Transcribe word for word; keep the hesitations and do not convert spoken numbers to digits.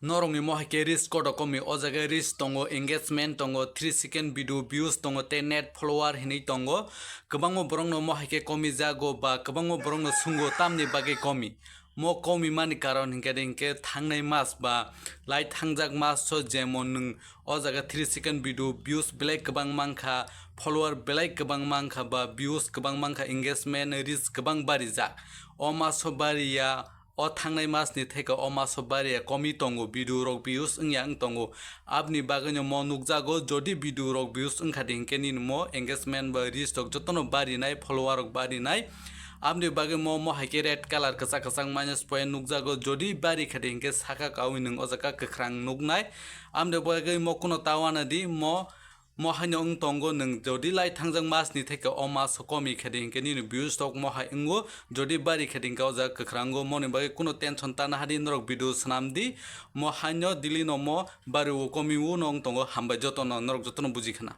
Norokni mo hai khe reach koto komi, o jaga reach tongo, engagement tongo, three second video views tongo, tei net follower hinwi tongo. Kwbangma borokno mo hai khe komi jago ba kwbangma borokno sungo tamni bagwi komi. Mo komi mani karon hinkhe de hinkhe thangnai mas ba lai thangjak mas so jemon nwng o jaga three second video views belai kwbang mankha, follower belai kwbang mankha ba views kwbang mankha, engagement reach kwbang barijak. O maso bariya, o thangnai masni theke o maso bariya komi tongo, video rok views wngya wng tongo. Abni bagwino mo nukjago, jodi video rok views wngkha de hinkhe nini mo engagement ba reach rok jotono barinai, follower rok barinai. Abni bagwi mo, mo hai khe red colour kwchak kwchak minus point nukjago, jodi bari kha de hinkhe saka kawi nwng o jaga kwkhwrang nuknai. Abni bagwi mo kuno ta wana di, mo, mo haino wng tongo, nwng jodi lai thangjak masni theke o maso komi kha de hinkhe nini views rok mo hai wngo, jodi bari kha de hinkhe o jaga kwkhwrango. Moni bagwi kuno tension ta naha di, norok video swnam di, mo haino daily no mo bari o komi o no wng tongo. Hambai jotono, norok jotono buji khana.